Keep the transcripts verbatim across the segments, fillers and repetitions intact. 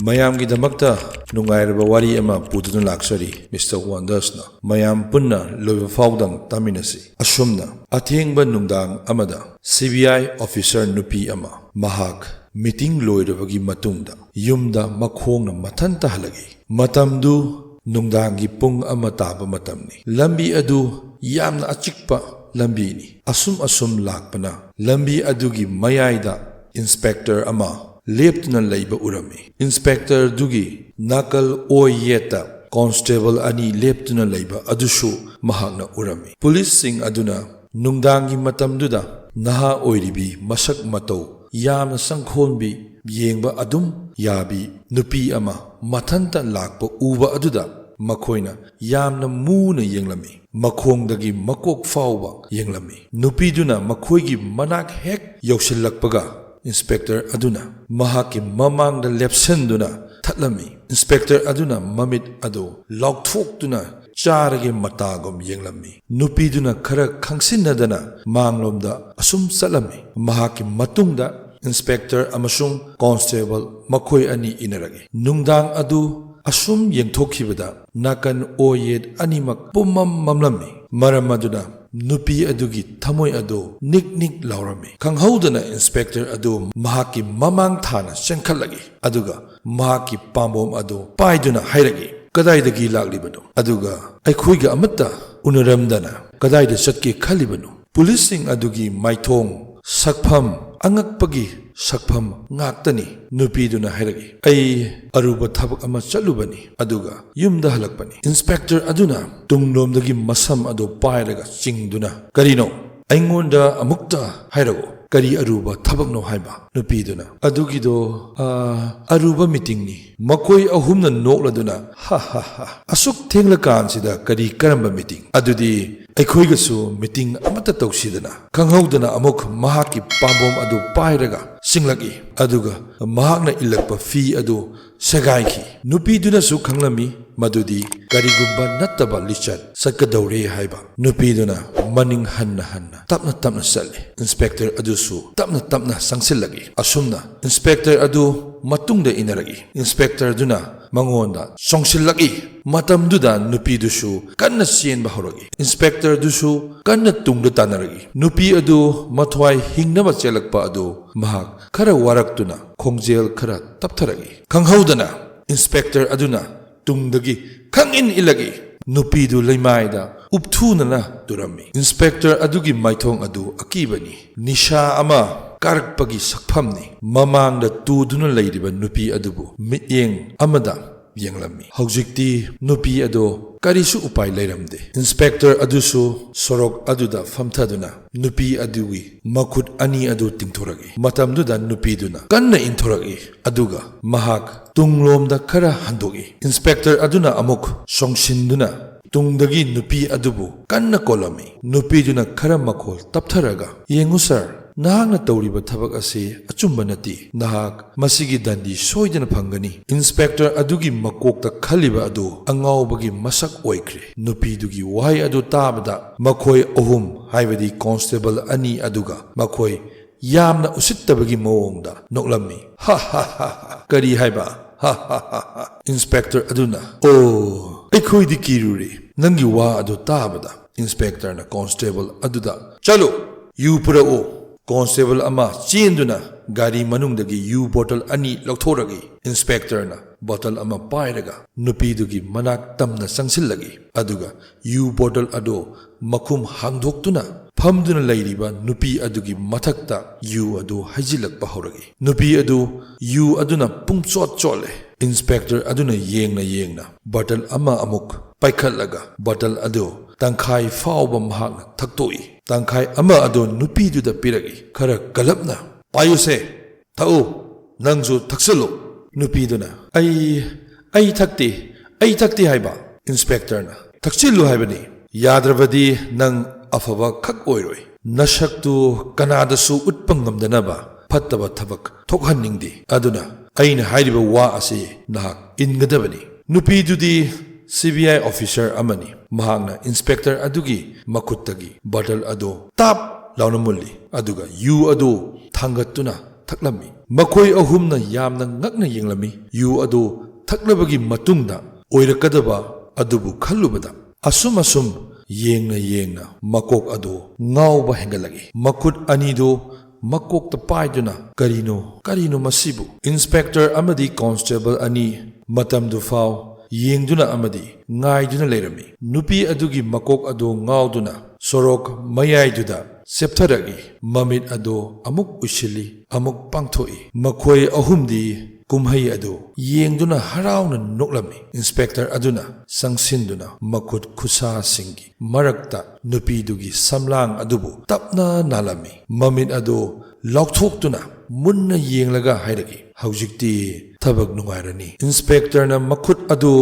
ꯃꯌꯥꯝꯒꯤꯗꯃꯛꯇ ꯅꯨꯡꯉꯥꯏꯔꯕ ꯋꯥꯔꯤ ꯑꯃ ꯄꯨꯗꯨꯅ ꯂꯥꯛꯆꯔꯤ, ꯃꯤꯁꯇꯔ ꯋꯥꯟꯗꯔꯁꯅ꯫ ꯃꯌꯥꯝ ꯄꯨꯟꯅ ꯂꯣꯏꯕ ꯐꯥꯎꯗꯪ ꯇꯥꯃꯤꯟꯅꯁꯤ꯫ ꯑꯁꯨꯝꯅ ꯑꯊꯦꯡꯕ ꯅꯨꯡꯗꯥꯡ ꯑꯃꯗ ꯁꯤ ꯕꯤ ꯑꯥꯏ ꯑꯣꯐꯤꯁꯔ ꯅꯨꯄꯤ ꯑꯃ ꯃꯍꯥꯛ ꯃꯤꯇꯤꯡ ꯂꯣꯏꯔꯕꯒꯤ ꯃꯇꯨꯡꯗ ꯌꯨꯝꯗ ꯃꯈꯣꯡꯅ ꯃꯊꯟꯇ ꯍꯜꯂꯛꯏ꯫ ꯃꯇꯝꯗꯨ ꯅꯨꯡꯗꯥꯡꯒꯤ ꯄꯨꯡ ꯑꯃ ꯇꯥꯕ ꯃꯇꯝꯅꯤ꯫ ꯂꯝꯕꯤ ꯑꯗꯨ ꯌꯥꯝꯅ ꯑꯆꯤꯛꯄ ꯂꯝꯕꯤꯅꯤ꯫ ꯑꯁꯨꯝ ꯑꯁꯨꯝ ꯂꯥꯛꯄꯅ ꯂꯝꯕꯤ ꯑꯗꯨꯒꯤ ꯃꯌꯥꯏꯗ ꯏꯟꯁꯄꯦꯛꯇꯔ ꯑꯃ ꯂꯦꯞꯇꯨꯅ ꯂꯩꯕ ꯎꯔꯝꯃꯤ꯫ ꯏꯟꯁꯄꯦꯛꯇꯔꯗꯨꯒꯤ ꯅꯥꯀꯜ ꯑꯣꯏ ꯌꯦꯠꯇ ꯀꯣꯟꯁꯇꯦꯕꯜ ꯑꯅꯤ ꯂꯦꯞꯇꯨꯅ ꯂꯩꯕ ꯑꯗꯨꯁꯨ ꯃꯍꯥꯛꯅ ꯎꯔꯝꯃꯤ꯫ ꯄꯨꯂꯤꯁꯁꯤꯡ ꯑꯗꯨꯅ ꯅꯨꯡꯗꯥꯡꯒꯤ ꯃꯇꯝꯗꯨꯗ ꯅꯍꯥ ꯑꯣꯏꯔꯤꯕꯤ, ꯃꯁꯛ ꯃꯇꯧ ꯌꯥꯝꯅ ꯆꯪꯈꯣꯟꯕꯤ, ꯌꯦꯡꯕ ꯑꯗꯨꯝ ꯌꯥꯕꯤ ꯅꯨꯄꯤ ꯑꯃ ꯃꯊꯟꯇ ꯂꯥꯛꯄ ꯎꯕ ꯑꯗꯨꯗ ꯃꯈꯣꯏꯅ ꯌꯥꯝꯅ ꯃꯨꯅ ꯌꯦꯡꯂꯝꯃꯤ꯫ ꯃꯈꯣꯡꯗꯒꯤ ꯃꯀꯣꯛ ꯐꯥꯎꯕ ꯌꯦꯡꯂꯝꯃꯤ꯫ ꯅꯨꯄꯤꯗꯨꯅ ꯃꯈꯣꯏꯒꯤ ꯃꯅꯥꯛ ꯍꯦꯛ ꯌꯧꯁꯤꯜꯂꯛꯄꯒ, ꯏꯟꯁꯄꯦꯛꯇꯔ ꯑꯗꯨꯅ ꯃꯍꯥꯛꯀꯤ ꯃꯃꯥꯡꯗ ꯂꯦꯞꯁꯤꯟꯗꯨꯅ ꯊꯠꯂꯝꯃꯤ꯫ ꯏꯟꯁꯄꯦꯛꯇꯔ ꯑꯗꯨꯅ ꯃꯃꯤꯠ ꯑꯗꯨ ꯂꯥꯎꯊꯣꯛꯇꯨꯅ ꯆꯥꯔꯒꯦ ꯃꯇꯥꯒꯨꯝ ꯌꯦꯡꯂꯝꯃꯤ꯫ ꯅꯨꯄꯤꯗꯨꯅ ꯈꯔ ꯈꯪꯁꯤꯟꯅꯗꯅ ꯃꯥꯡꯂꯣꯝꯗ ꯑꯁꯨꯝ ꯆꯠꯂꯝꯃꯤ꯫ ꯃꯍꯥꯛꯀꯤ ꯃꯇꯨꯡꯗ ꯏꯟꯁꯄꯦꯛꯇꯔ ꯑꯃꯁꯨꯡ ꯀꯣꯟꯁꯇꯦꯕꯜ ꯃꯈꯣꯏ ꯑꯅꯤ ꯏꯟꯅꯔꯛꯏ꯫ ꯅꯨꯡꯗꯥꯡ ꯑꯗꯨ ꯑꯁꯨꯝ ꯌꯦꯡꯊꯣꯛꯈꯤꯕꯗ ꯅꯥꯀꯟ ꯑꯣꯏꯌꯦꯠ ꯑꯅꯤꯃꯛ ꯄꯨꯝꯃꯝ ꯃꯝꯂꯝꯃꯤ꯫ ꯃꯔꯝ ꯑꯗꯨꯅ ꯅꯨꯄꯤ ꯑꯗꯨꯒꯤ ꯊꯃꯣꯏ ꯑꯗꯨ ꯅꯤꯛ ꯅꯤꯛ ꯂꯥꯎꯔꯝꯃꯤ꯫ ꯈꯪꯍꯧꯗꯅ ꯏꯟꯁꯄꯦꯛꯇꯔ ꯑꯗꯨ ꯃꯍꯥꯛꯀꯤ ꯃꯃꯥꯡ ꯊꯥꯅ ꯆꯦꯟꯈꯠꯂꯛꯏ, ꯑꯗꯨꯒ ꯃꯍꯥꯛꯀꯤ ꯄꯥꯝꯕꯣꯝ ꯑꯗꯨ ꯄꯥꯏꯗꯨꯅ ꯍꯥꯏꯔꯛꯏ, "ꯀꯗꯥꯏꯗꯒꯤ ꯂꯥꯛꯂꯤꯕꯅꯣ? ꯑꯗꯨꯒ ꯑꯩꯈꯣꯏꯒ ꯑꯃꯠꯇ ꯎꯅꯔꯝꯗꯅ ꯀꯗꯥꯏꯗ ꯆꯠꯀꯦ ꯈꯜꯂꯤꯕꯅꯣ?" ꯄꯨꯂꯤꯁꯁꯤꯡ ꯑꯗꯨꯒꯤ ꯃꯥꯏꯊꯣꯡ, ꯁꯛꯐꯝ, ꯑꯉꯛꯄꯒꯤ ꯁꯛꯐꯝ ꯉꯥꯛꯇꯅꯤ꯫ ꯅꯨꯄꯤꯗꯨꯅ ꯍꯥꯏꯔꯛꯏ, "ꯑꯩ ꯑꯔꯨꯕ ꯊꯕꯛ ꯑꯃ ꯆꯠꯂꯨꯕꯅꯤ, ꯑꯗꯨꯒ ꯌꯨꯝꯗ ꯍꯜꯂꯛꯄꯅꯤ꯫" ꯏꯟꯁꯄꯦꯛꯇꯔ ꯑꯗꯨꯅ ꯇꯨꯡꯂꯣꯝꯗꯒꯤ ꯃꯁꯝ ꯑꯗꯨ ꯄꯥꯏꯔꯒ ꯆꯤꯡꯗꯨꯅ, "ꯀꯔꯤꯅꯣ? ꯑꯩꯉꯣꯟꯗ ꯑꯃꯨꯛꯇ ꯍꯥꯏꯔꯛꯎ, ꯀꯔꯤ ꯑꯔꯨꯕ ꯊꯕꯛꯅꯣ ꯍꯥꯏꯕ?" ꯅꯨꯄꯤꯗꯨꯅ, "ꯑꯗꯨꯒꯤꯗꯣ, ꯑ, ꯑꯔꯨꯕ ꯃꯤꯇꯤꯡꯅꯤ꯫" ꯃꯈꯣꯏ ꯑꯍꯨꯝꯅ ꯅꯣꯛꯂꯗꯨꯅ, "ꯍ ꯍ ꯍ, ꯑꯁꯨꯛ ꯊꯦꯡꯂꯀꯥꯟꯁꯤꯗ ꯀꯔꯤ ꯀꯔꯝꯕ ꯃꯤꯇꯤꯡ? ꯑꯗꯨꯗꯤ ꯑꯩꯈꯣꯏꯒꯁꯨ ꯃꯤꯇꯤꯡ ꯑꯃꯠꯇ ꯇꯧꯁꯤꯗꯅ꯫" ꯈꯪꯍꯧꯗꯅ ꯑꯃꯨꯛ ꯃꯍꯥꯛꯀꯤ ꯄꯥꯝꯕꯣꯝ ꯑꯗꯨ ꯄꯥꯏꯔꯒ ꯆꯤꯡꯂꯛꯏ, ꯑꯗꯨꯒ ꯃꯍꯥꯛꯅ ꯏꯜꯂꯛꯄ ꯐꯤ ꯑꯗꯨ ꯁꯦꯒꯥꯏꯈꯤ꯫ ꯅꯨꯄꯤꯗꯨꯅꯁꯨ ꯈꯪꯂꯝꯃꯤ, ꯃꯗꯨꯗꯤ ꯀꯔꯤꯒꯨꯝꯕ ꯅꯠꯇꯕ ꯂꯤꯆꯠ ꯆꯠꯀꯗꯧꯔꯦ ꯍꯥꯏꯕ꯫ ꯅꯨꯄꯤꯗꯨꯅ ꯃꯅꯤꯡ ꯍꯟꯅ ꯍꯟꯅ ꯇꯞꯅ ꯇꯞꯅ ꯆꯠꯂꯤ꯫ ꯏꯟꯁꯄꯦꯛꯇꯔ ꯑꯗꯨꯁꯨ ꯇꯞꯅ ꯇꯞꯅ ꯆꯪꯁꯤꯜꯂꯛꯏ꯫ ꯑꯁꯨꯝꯅ ꯏꯟꯁꯄꯦꯛꯇꯔ ꯑꯗꯨ ꯃꯇꯨꯡꯗ ꯏꯟꯅꯔꯛꯏ꯫ ꯏꯟꯁꯄꯦꯛꯇꯔꯗꯨꯅ ꯃꯉꯣꯟꯗ ꯆꯣꯡꯁꯤꯜꯂꯛꯏ꯫ ꯃꯇꯝꯗꯨꯗ ꯅꯨꯄꯤꯗꯨꯁꯨ ꯀꯟꯅ ꯆꯦꯟꯕ ꯍꯧꯔꯛꯏ꯫ ꯏꯟꯁꯄꯦꯛꯇꯔꯗꯨꯁꯨ ꯀꯟꯅ ꯇꯨꯡꯗ ꯇꯥꯟꯅꯔꯛꯏ꯫ ꯅꯨꯄꯤ ꯑꯗꯨ ꯃꯊ꯭ꯋꯥꯏ ꯍꯤꯡꯅꯕ ꯆꯦꯜꯂꯛꯄ ꯑꯗꯨ ꯃꯍꯥꯛ ꯈꯔ ꯋꯥꯔꯛꯇꯨꯅ ꯈꯣꯡꯖꯦꯜ ꯈꯔ ꯇꯞꯊꯔꯛꯏ꯫ ꯈꯪꯍꯧꯗꯅ ꯏꯟꯁꯄꯦꯛꯇꯔ ꯑꯗꯨꯅ ꯇꯨꯡꯗꯒꯤ ꯈꯪꯏꯟ ꯏꯜꯂꯛꯏ꯫ ꯅꯨꯄꯤꯗꯨ ꯂꯩꯃꯥꯏꯗ ꯎꯞꯊꯨꯅꯅ ꯇꯨꯔꯝꯃꯤ꯫ ꯏꯟꯁꯄꯦꯛꯇꯔ ꯑꯗꯨꯒꯤ ꯃꯥꯏꯊꯣꯡ ꯑꯗꯨ ꯑꯀꯤꯕꯅꯤ꯫ ꯅꯤꯁꯥ ꯑꯃ ꯀꯥꯔꯛꯄꯒꯤ ꯁꯛꯐꯝꯅꯤ꯫ ꯃꯃꯥꯡꯗ ꯇꯨꯗꯨꯅ ꯂꯩꯔꯤꯕ ꯅꯨꯄꯤ ꯑꯗꯨꯕꯨ ꯃꯤꯠꯌꯦꯡ ꯑꯃꯗ ꯌꯦꯡꯂꯝꯃꯤ꯫ ꯍꯧꯖꯤꯛꯇꯤ ꯅꯨꯄꯤ ꯑꯗꯣ ꯀꯔꯤꯁꯨ ꯎꯄꯥꯏ ꯂꯩꯔꯝꯗꯦ꯫ ꯏꯟꯁꯄꯦꯛꯇꯔ ꯑꯗꯨꯁꯨ ꯁꯣꯔꯣꯛ ꯑꯗꯨꯗ ꯐꯝꯊꯗꯨꯅ ꯅꯨꯄꯤ ꯑꯗꯨꯒꯤ ꯃꯈꯨꯠ ꯑꯅꯤ ꯑꯗꯨ ꯇꯤꯡꯊꯣꯔꯛꯏ꯫ ꯃꯇꯝꯗꯨꯗ ꯅꯨꯄꯤꯗꯨꯅ ꯀꯟꯅ ꯏꯟꯊꯣꯔꯛꯏ, ꯑꯗꯨꯒ ꯃꯍꯥꯛ ꯇꯨꯡꯂꯣꯝꯗ ꯈꯔ ꯍꯟꯗꯣꯛꯏ꯫ ꯏꯟꯁꯄꯦꯛꯇꯔ ꯑꯗꯨꯅ ꯑꯃꯨꯛ ꯆꯣꯡꯁꯤꯟꯗꯨꯅ ꯇꯨꯡꯗꯒꯤ ꯅꯨꯄꯤ ꯑꯗꯨꯕꯨ ꯀꯟꯅ ꯀꯣꯜꯂꯝꯃꯤ꯫ ꯅꯨꯄꯤꯗꯨꯅ ꯈꯔ ꯃꯈꯣꯜ ꯇꯞꯊꯔꯒ, "ꯌꯦꯡꯉꯨ ꯁꯥꯔ, ꯅꯍꯥꯛꯅ ꯇꯧꯔꯤꯕ ꯊꯕꯛ ꯑꯁꯤ ꯑꯆꯨꯝꯕ ꯅꯠꯇꯦ꯫ ꯅꯍꯥꯛ ꯃꯁꯤꯒꯤ ꯗꯟꯗꯤ ꯁꯣꯏꯗꯅ ꯐꯪꯒꯅꯤ꯫" ꯏꯟꯁꯄꯦꯛꯇꯔ ꯑꯗꯨꯒꯤ ꯃꯀꯣꯛꯇ ꯈꯜꯂꯤꯕ ꯑꯗꯨ ꯑꯉꯥꯎꯕꯒꯤ ꯃꯁꯛ ꯑꯣꯏꯈ꯭ꯔꯦ꯫ ꯅꯨꯄꯤꯗꯨꯒꯤ ꯋꯥꯍꯩ ꯑꯗꯨ ꯇꯥꯕꯗ ꯃꯈꯣꯏ ꯑꯍꯨꯝ, ꯍꯥꯏꯕꯗꯤ ꯀꯣꯟꯁꯇꯦꯕꯜ ꯑꯅꯤ ꯑꯗꯨꯒ ꯃꯈꯣꯏ ꯌꯥꯝꯅ ꯎꯁꯤꯠꯇꯕꯒꯤ ꯃꯑꯣꯡꯗ ꯅꯣꯛꯂꯝꯃꯤ꯫ "ꯍꯥ ꯍꯥ ꯍꯥ ꯍꯥ꯫ ꯀꯔꯤ ꯍꯥꯏꯕ? ꯍꯥ ꯍꯥ ꯍꯥ ꯍꯥ꯫" ꯏꯟꯁꯄꯦꯛꯇꯔ ꯑꯗꯨꯅ, "ꯑꯣ, ꯑꯩꯈꯣꯏꯗꯤ ꯀꯤꯔꯨꯔꯦ ꯅꯪꯒꯤ ꯋꯥ ꯑꯗꯨ ꯇꯥꯕꯗ꯫" ꯏꯟꯁꯄꯦꯛꯇꯔꯅ ꯀꯣꯟꯁꯇꯦꯕꯜ ꯑꯗꯨꯗ, "ꯆꯠꯂꯨ, ꯌꯨ ꯄꯨꯔꯛꯎ꯫" ꯀꯣꯟꯁꯇꯦꯕꯜ ꯑꯃ ꯆꯦꯟꯗꯨꯅ ꯒꯥꯔꯤ ꯃꯅꯨꯡꯗꯒꯤ ꯌꯨ ꯕꯣꯇꯜ ꯑꯅꯤ ꯂꯧꯊꯣꯔꯛꯏ꯫ ꯏꯟꯁꯄꯦꯛꯇꯔꯅ ꯕꯣꯇꯜ ꯑꯃ ꯄꯥꯏꯔꯒ ꯅꯨꯄꯤꯗꯨꯒꯤ ꯃꯅꯥꯛ ꯇꯝꯅ ꯆꯪꯁꯤꯜꯂꯛꯏ, ꯑꯗꯨꯒ ꯌꯨ ꯕꯣꯇꯜ ꯑꯗꯨ ꯃꯈꯨꯝ ꯍꯥꯡꯗꯣꯛꯇꯨꯅ ꯐꯝꯗꯨꯅ ꯂꯩꯔꯤꯕ ꯅꯨꯄꯤ ꯑꯗꯨꯒꯤ ꯃꯊꯛꯇ ꯌꯨ ꯑꯗꯨ ꯍꯩꯖꯤꯜꯂꯛꯄ ꯍꯧꯔꯛꯏ꯫ ꯅꯨꯄꯤ ꯑꯗꯨ ꯌꯨ ꯑꯗꯨꯅ ꯄꯨꯡꯆꯣꯠ ꯆꯣꯠꯂꯦ꯫ ꯏꯟꯁꯄꯦꯛꯇꯔ ꯑꯗꯨꯅ ꯌꯦꯡꯅ ꯌꯦꯡꯅ ꯕꯣꯇꯜ ꯑꯃ ꯑꯃꯨꯛ ꯄꯥꯏꯈꯠꯂꯒ ꯕꯣꯇꯜ ꯑꯗꯨ ꯇꯪꯈꯥꯏ ꯐꯥꯎꯕ ꯃꯍꯥꯛꯅ ꯊꯛꯇꯣꯛꯏ꯫ ꯇꯪꯈꯥꯏ ꯑꯃ ꯑꯗꯨ ꯅꯨꯄꯤꯗꯨꯗ ꯄꯤꯔꯛꯏ꯫ ꯈꯔ ꯀꯜꯂꯞꯅ, "ꯄꯥꯏꯌꯨꯁꯦ, ꯊꯛꯎ, ꯅꯪꯁꯨ ꯊꯛꯆꯤꯜꯂꯨ꯫" ꯅꯨꯄꯤꯗꯨꯅ, "ꯑꯩ, ꯑꯩ ꯊꯛꯇꯦ, ꯑꯩ ꯊꯛꯇꯦ ꯍꯥꯏꯕ꯫" ꯏꯟꯁꯄꯦꯛꯇꯔꯅ, "ꯊꯛꯆꯤꯜꯂꯨ ꯍꯥꯏꯕꯅꯤ꯫ ꯌꯥꯗ꯭ꯔꯕꯗꯤ ꯅꯪ ꯑꯐꯕ ꯈꯛ ꯑꯣꯏꯔꯣꯏ꯫ ꯅꯁꯛꯇꯨ ꯀꯅꯥꯗꯁꯨ ꯎꯠꯄ ꯉꯝꯗꯅꯕ ꯐꯠꯇꯕ ꯊꯕꯛ ꯊꯣꯛꯍꯟꯅꯤꯡꯗꯦ꯫ ꯑꯗꯨꯅ ꯑꯩꯅ ꯍꯥꯏꯔꯤꯕ ꯋꯥ ꯑꯁꯤ ꯅꯍꯥꯛ ꯏꯟꯒꯗꯕꯅꯤ꯫" ꯅꯨꯄꯤꯗꯨꯗꯤ ꯁꯤ ꯕꯤ ꯑꯥꯏ ꯑꯣꯐꯤꯁꯔ ꯑꯃꯅꯤ꯫ ꯃꯍꯥꯛꯅ ꯏꯟꯁꯄꯦꯛꯇꯔ ꯑꯗꯨꯒꯤ ꯃꯈꯨꯠꯇꯒꯤ ꯕꯣꯇꯜ ꯑꯗꯨ ꯇꯥꯞ ꯂꯥꯎꯅ ꯃꯨꯜꯂꯤ, ꯑꯗꯨꯒ ꯌꯨ ꯑꯗꯨ ꯊꯥꯡꯒꯠꯇꯨꯅ ꯊꯛꯂꯝꯃꯤ꯫ ꯃꯈꯣꯏ ꯑꯍꯨꯝꯅ ꯌꯥꯝꯅ ꯉꯛꯅ ꯌꯦꯡꯂꯝꯃꯤ꯫ ꯌꯨ ꯑꯗꯨ ꯊꯛꯂꯕꯒꯤ ꯃꯇꯨꯡꯗ ꯑꯣꯏꯔꯛꯀꯗꯕ ꯑꯗꯨꯕꯨ ꯈꯜꯂꯨꯕꯗ, ꯑꯁꯨꯝ ꯑꯁꯨꯝ ꯌꯦꯡꯅ ꯌꯦꯡꯅ ꯃꯀꯣꯛ ꯑꯗꯨ ꯉꯥꯎꯕ ꯍꯦꯟꯒꯠꯂꯛꯏ꯫ ꯃꯈꯨꯠ ꯑꯅꯤꯗꯨ ꯃꯀꯣꯛꯇ ꯄꯥꯏꯗꯨꯅ, "ꯀꯔꯤꯅꯣ, ꯀꯔꯤꯅꯣ ꯃꯁꯤꯕꯨ?" ꯏꯟꯁꯄꯦꯛꯇꯔ ꯑꯃꯗꯤ ꯀꯣꯟꯁꯇꯦꯕꯜ ꯑꯅꯤ ꯃꯇꯝꯗꯨ ꯐꯥꯎ ꯌꯦꯡꯗꯨꯅ ꯑꯃꯗꯤ ꯉꯥꯏꯗꯨꯅ ꯂꯩꯔꯝꯃꯤ꯫ ꯅꯨꯄꯤ ꯑꯗꯨꯒꯤ ꯃꯀꯣꯛ ꯑꯗꯨ ꯉꯥꯎꯗꯨꯅ ꯁꯣꯔꯣꯛ ꯃꯌꯥꯏꯗꯨꯗ ꯆꯦꯞꯊꯔꯛꯏ꯫ ꯃꯃꯤꯠ ꯑꯗꯨ ꯑꯃꯨꯛ ꯎꯏꯁꯤꯜꯂꯤ, ꯑꯃꯨꯛ ꯄꯥꯡꯊꯣꯛꯏ꯫ ꯃꯈꯣꯏ ꯑꯍꯨꯝꯗꯤ ꯀꯨꯝꯍꯩ ꯑꯗꯨ ꯌꯦꯡꯗꯨꯅ ꯍꯔꯥꯎꯅ ꯅꯣꯛꯂꯝꯃꯤ꯫ ꯏꯟꯁꯄꯦꯛꯇꯔ ꯑꯗꯨꯅ ꯆꯪꯁꯤꯟꯗꯨꯅ ꯃꯈꯨꯠ ꯈꯨꯠꯁꯥꯁꯤꯡꯒꯤ ꯃꯔꯛꯇ ꯅꯨꯄꯤꯗꯨꯒꯤ ꯁꯝꯂꯥꯡ ꯑꯗꯨꯕꯨ ꯇꯞꯅ ꯅꯥꯜꯂꯝꯃꯤ꯫ ꯃꯃꯤꯠ ꯑꯗꯨ ꯂꯥꯎꯊꯣꯛꯇꯨꯅ ꯃꯨꯟꯅ ꯌꯦꯡꯂꯒ ꯍꯥꯏꯔꯛꯏ, "ꯍꯧꯖꯤꯛꯇꯤ ꯊꯕꯛ ꯅꯨꯡꯉꯥꯏꯔꯅꯤ꯫" ꯏꯟꯁꯄꯦꯛꯇꯔꯅ ꯃꯈꯨꯠ ꯑꯗꯨ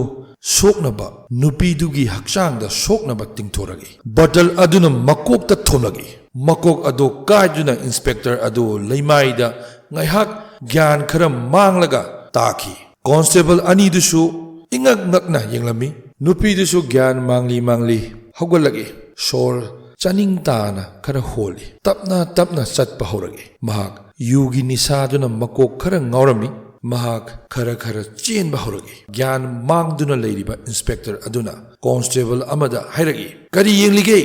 ꯁꯣꯛꯅꯕ, ꯅꯨꯄꯤꯗꯨꯒꯤ ꯍꯛꯆꯥꯡꯗ ꯁꯣꯛꯅꯕ ꯇꯤꯡꯊꯣꯔꯛꯏ꯫ ꯕꯣꯇꯜ ꯑꯗꯨꯅ ꯃꯀꯣꯛꯇ ꯊꯣꯝꯂꯛꯏ꯫ ꯃꯀꯣꯛ ꯑꯗꯨ ꯀꯥꯏꯗꯨꯅ ꯏꯟꯁꯄꯦꯛꯇꯔ ꯑꯗꯨ ꯂꯩꯃꯥꯏꯗ ꯉꯥꯏꯍꯥꯛ ꯒ꯭ꯌꯥꯟ ꯈꯔ ꯃꯥꯡꯂꯒ ꯇꯥꯈꯤ꯫ ꯀꯣꯟꯁꯇꯦꯕꯜ ꯑꯅꯤꯗꯨꯁꯨ ꯏꯉꯛ ꯉꯛꯅ ꯌꯦꯡꯂꯝꯃꯤ꯫ ꯅꯨꯄꯤꯗꯨꯁꯨ ꯒ꯭ꯌꯥꯟ ꯃꯥꯡꯂꯤ ꯃꯥꯡꯂꯤ ꯍꯧꯒꯠꯂꯛꯏ꯫ ꯁꯣꯔ ꯆꯥꯅꯤꯡ ꯇꯥꯅ ꯈꯔ ꯍꯣꯜꯂꯤ꯫ ꯇꯞꯅ ꯇꯞꯅ ꯆꯠꯄ ꯍꯧꯔꯛꯏ꯫ ꯃꯍꯥꯛ ꯌꯨꯒꯤ ꯅꯤꯁꯥꯗꯨꯅ ꯃꯀꯣꯛ ꯈꯔ ꯉꯥꯎꯔꯝꯃꯤ꯫ ꯃꯍꯥꯛ ꯈꯔ ꯈꯔ ꯆꯦꯟꯕ ꯍꯧꯔꯛꯏ꯫ ꯒ꯭ꯌꯥꯟ ꯃꯥꯡꯗꯨꯅ ꯂꯩꯔꯤꯕ ꯏꯟꯁꯄꯦꯛꯇꯔ ꯑꯗꯨꯅ ꯀꯣꯟꯁꯇꯦꯕꯜ ꯑꯃꯗ ꯍꯥꯏꯔꯛꯏ, "ꯀꯔꯤ ꯌꯦꯡꯂꯤꯒꯦ?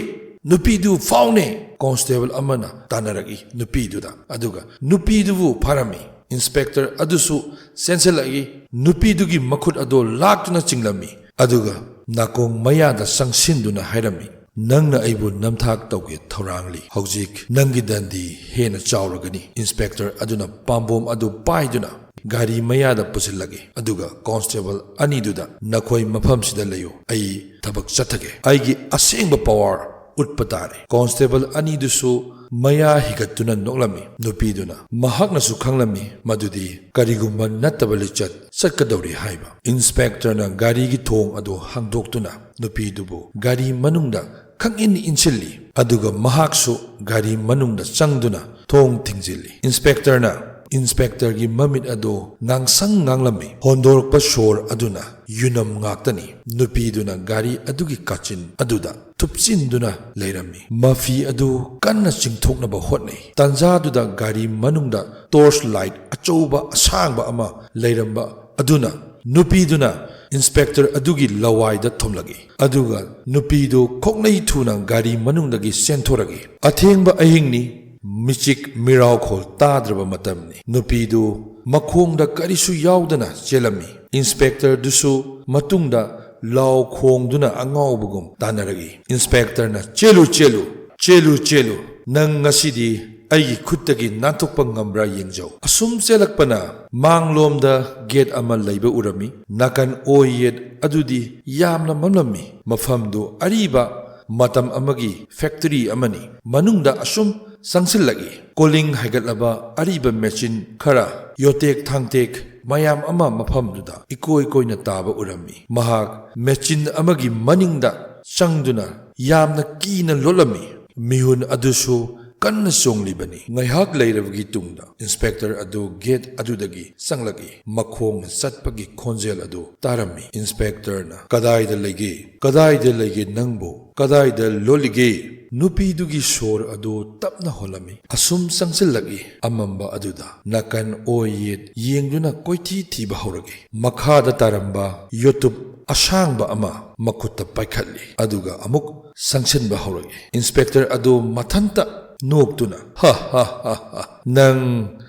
ꯅꯨꯄꯤꯗꯨ ꯐꯥꯎꯅꯦ!" ꯀꯣꯟꯁꯇꯦꯕꯜ ꯑꯃꯅ ꯇꯥꯟꯅꯔꯛꯏ ꯅꯨꯄꯤꯗꯨꯗ, ꯑꯗꯨꯒ ꯅꯨꯄꯤꯗꯨꯕꯨ ꯐꯥꯔꯝꯃꯤ꯫ ꯏꯟꯁꯄꯦꯛꯇꯔ ꯑꯗꯨꯁꯨ ꯆꯦꯟꯁꯤꯜꯂꯛꯏ꯫ ꯅꯨꯄꯤꯗꯨꯒꯤ ꯃꯈꯨꯠ ꯑꯗꯨ ꯂꯥꯛꯇꯨꯅ ꯆꯤꯡꯂꯝꯃꯤ, ꯑꯗꯨꯒ ꯅꯥꯀꯣꯡ ꯃꯌꯥꯗ ꯆꯪꯁꯤꯟꯗꯨꯅ ꯍꯥꯏꯔꯝꯃꯤ, "ꯅꯪꯅ ꯑꯩꯕꯨ ꯅꯝꯊꯥꯛ ꯇꯧꯒꯦ ꯊꯧꯔꯥꯡꯂꯤ꯫ ꯍꯧꯖꯤꯛ ꯅꯪꯒꯤ ꯗꯟꯗꯤ ꯍꯦꯟꯅ ꯆꯥꯎꯔꯒꯅꯤ꯫" ꯏꯟꯁꯄꯦꯛꯇꯔ ꯑꯗꯨꯅ ꯄꯥꯝꯕꯣꯝ ꯑꯗꯨ ꯄꯥꯏꯗꯨꯅ ꯒꯥꯔꯤ ꯃꯌꯥꯗ ꯄꯨꯁꯤꯜꯂꯛꯏ, ꯑꯗꯨꯒ ꯀꯣꯟꯁꯇꯦꯕꯜ ꯑꯅꯤꯗꯨꯗ, "ꯅꯈꯣꯏ ꯃꯐꯝꯁꯤꯗ ꯂꯩꯌꯨ, ꯑꯩ ꯊꯕꯛ ꯆꯠꯊꯒꯦ꯫ ꯑꯩꯒꯤ ꯑꯁꯦꯡꯕ ꯄꯋꯥꯔ ꯎꯠꯄ ꯇꯥꯔꯦ꯫" ꯀꯣꯟꯁꯇꯦꯕꯜ ꯑꯅꯤꯗꯨꯁꯨ ꯃꯌꯥ ꯍꯤꯒꯠꯇꯨꯅ ꯅꯣꯛꯂꯝꯃꯤ꯫ ꯅꯨꯄꯤꯗꯨꯅ ꯃꯍꯥꯛꯅꯁꯨ ꯈꯪꯂꯝꯃꯤ ꯃꯗꯨꯗꯤ ꯀꯔꯤꯒꯨꯝꯕ ꯅꯠꯇꯕ ꯂꯤꯆꯠ ꯆꯠꯀꯗꯧꯔꯤ ꯍꯥꯏꯕ꯫ ꯏꯟꯁꯄꯦꯛꯇꯔꯅ ꯒꯥꯔꯤꯒꯤ ꯊꯣꯡ ꯑꯗꯨ ꯍꯥꯡꯗꯣꯛꯇꯨꯅ ꯅꯨꯄꯤꯗꯨꯕꯨ ꯒꯥꯔꯤ ꯃꯅꯨꯡꯗ ꯈꯪꯏꯟ ꯏꯟꯁꯤꯜꯂꯤ, ꯑꯗꯨꯒ ꯃꯍꯥꯛꯁꯨ ꯒꯥꯔꯤ ꯃꯅꯨꯡꯗ ꯆꯪꯗꯨꯅ ꯊꯣꯡ ꯊꯤꯡꯖꯤꯜꯂꯤ꯫ ꯏꯟꯁꯄꯦꯛꯇꯔꯅ ꯏꯟꯁꯄꯦꯛꯇꯔꯒꯤ ꯃꯃꯤꯠ ꯑꯗꯨ ꯉꯥꯡꯁꯪ ꯉꯥꯡꯂꯝꯃꯤ꯫ ꯍꯣꯟꯗꯣꯔꯛꯄ ꯁꯣꯔ ꯑꯗꯨꯅ ꯌꯨꯅꯝ ꯉꯥꯛꯇꯅꯤ꯫ ꯅꯨꯄꯤꯗꯨꯅ ꯒꯥꯔꯤ ꯑꯗꯨꯒꯤ ꯀꯥꯆꯤꯟ ꯑꯗꯨꯗ ꯊꯨꯞꯆꯤꯟꯗꯨꯅ ꯂꯩꯔꯝꯃꯤ꯫ ꯃꯐꯤ ꯑꯗꯨ ꯀꯟꯅ ꯆꯤꯡꯊꯣꯛꯅꯕ ꯍꯣꯠꯅꯩ꯫ ꯇꯥꯟꯖꯥꯗꯨꯗ ꯒꯥꯔꯤ ꯃꯅꯨꯡꯗ ꯇꯣꯔꯆ ꯂꯥꯏꯠ ꯑꯆꯧꯕ ꯑꯁꯥꯡꯕ ꯑꯃ ꯂꯩꯔꯝꯕ ꯑꯗꯨꯅ ꯅꯨꯄꯤꯗꯨꯅ ꯏꯟꯁꯄꯦꯛꯇꯔ ꯑꯗꯨꯒꯤ ꯂꯋꯥꯏꯗ ꯊꯣꯝꯂꯛꯏ꯫ ꯑꯗꯨꯒ ꯅꯨꯄꯤꯗꯨ ꯈꯣꯛꯅꯩ ꯊꯨꯅ ꯒꯥꯔꯤ ꯃꯅꯨꯡꯗꯒꯤ ꯆꯦꯟꯊꯣꯔꯛꯏ꯫ ꯑꯊꯦꯡꯕ ꯑꯍꯤꯡꯅꯤ, ꯃꯤꯆꯤꯛ ꯃꯤꯔꯥꯎꯈꯣꯜ ꯇꯥꯗ꯭ꯔꯕ ꯃꯇꯝꯅꯤ꯫ ꯅꯨꯄꯤꯗꯨ ꯃꯈꯣꯡꯗ ꯀꯔꯤꯁꯨ ꯌꯥꯎꯗꯅ ꯆꯦꯜꯂꯝꯃꯤ꯫ ꯏꯟꯁꯄꯦꯛꯇꯔꯗꯨꯁꯨ ꯃꯇꯨꯡꯗ ꯂꯥꯎ ꯈꯣꯡꯗꯨꯅ ꯑꯉꯥꯎꯕꯒꯨꯝ ꯇꯥꯟꯅꯔꯛꯏ꯫ ꯏꯟꯁꯄꯦꯛꯇꯔꯅ, "ꯆꯦꯜꯂꯨ, ꯆꯦꯜꯂꯨ, ꯆꯦꯜꯂꯨ, ꯆꯦꯜꯂꯨ꯫ ꯅꯪ ꯉꯁꯤꯗꯤ ꯑꯩꯒꯤ ꯈꯨꯠꯇꯒꯤ ꯅꯥꯟꯊꯣꯛꯄ ꯉꯝꯕ꯭ꯔꯥ ꯌꯦꯡꯖꯧ"꯫ ꯑꯁꯨꯝ ꯆꯦꯜꯂꯛꯄꯅ ꯃꯥꯡꯂꯣꯝꯗ ꯒꯦꯠ ꯑꯃ ꯂꯩꯕ ꯎꯔꯝꯃꯤ꯫ ꯅꯥꯀꯟ ꯑꯣꯏ ꯌꯦꯠ ꯑꯗꯨꯗꯤ ꯌꯥꯝꯅ ꯃꯝꯂꯝꯃꯤ꯫ ꯃꯐꯝꯗꯨ ꯑꯔꯤꯕ ꯃꯇꯝ ꯑꯃꯒꯤ ꯐꯦꯛꯇꯔꯤ ꯑꯃꯅꯤ꯫ ꯃꯅꯨꯡꯗ ꯑꯁꯨꯝ ꯆꯪꯁꯤꯜꯂꯛꯏ꯫ ꯀꯣꯂꯤꯡ ꯍꯥꯏꯒꯠꯂꯕ ꯑꯔꯤꯕ ꯃꯦꯆꯤꯟ ꯈꯔ, ꯌꯣꯇꯦꯛ ꯊꯥꯡꯇꯦꯛ ꯃꯌꯥꯝ ꯑꯃ ꯃꯐꯝꯗꯨꯗ ꯏꯀꯣꯏ ꯀꯣꯏꯅ ꯇꯥꯕ ꯎꯔꯝꯃꯤ꯫ ꯃꯍꯥꯛ ꯃꯦꯆꯤꯟ ꯑꯃꯒꯤ ꯃꯅꯤꯡꯗ ꯆꯪꯗꯨꯅ ꯌꯥꯝꯅ ꯀꯤꯅ ꯂꯣꯠꯂꯝꯃꯤ꯫ ꯃꯤꯍꯨꯟ ꯑꯗꯨꯁꯨ ꯀꯟꯅ ꯆꯣꯡꯂꯤꯕꯅꯤ꯫ ꯉꯥꯏꯍꯥꯛ ꯂꯩꯔꯕꯒꯤ ꯇꯨꯡꯗ ꯏꯟꯁꯄꯦꯛꯇꯔ ꯑꯗꯨ ꯒꯦꯠ ꯑꯗꯨꯗꯒꯤ ꯆꯪꯂꯛꯏ꯫ ꯃꯈꯣꯡꯅ ꯆꯠꯄꯒꯤ ꯈꯣꯟꯖꯦꯜ ꯑꯗꯨ ꯇꯥꯔꯝꯃꯤ꯫ ꯏꯟꯁꯄꯦꯛꯇꯔꯅ, "ꯀꯗꯥꯏꯗ ꯂꯩꯒꯦ? ꯀꯗꯥꯏꯗ ꯂꯩꯒꯦ ꯅꯪꯕꯨ? ꯀꯗꯥꯏꯗ ꯂꯣꯠꯂꯤꯒꯦ?" ꯅꯨꯄꯤꯗꯨꯒꯤ ꯁꯣꯔ ꯑꯗꯨ ꯇꯞꯅ ꯍꯣꯜꯂꯝꯃꯤ꯫ ꯑꯁꯨꯝ ꯆꯪꯁꯤꯜꯂꯛꯏ꯫ ꯑꯃꯝꯕ ꯑꯗꯨꯗ ꯅꯥꯀꯟ ꯑꯣꯏ ꯌꯦꯠ ꯌꯦꯡꯗꯨꯅ ꯀꯣꯏꯊꯤ ꯊꯤꯕ ꯍꯧꯔꯛꯏ꯫ ꯃꯈꯥꯗ ꯇꯥꯔꯝꯕ ꯌꯣꯇꯨꯞ ꯑꯁꯥꯡꯕ ꯑꯃ ꯃꯈꯨꯠꯇ ꯄꯥꯏꯈꯠꯂꯤ꯫ ꯑꯗꯨꯒ ꯑꯃꯨꯛ ꯆꯪꯁꯤꯟꯕ ꯍꯧꯔꯛꯏ꯫ ꯏꯟꯁꯄꯦꯛꯇꯔ ꯑꯗꯨ ꯃꯊꯟꯇ ꯅꯣꯛꯇꯨꯅ, "ꯍ, ꯍ, ꯍ, ꯍ, ꯅꯪ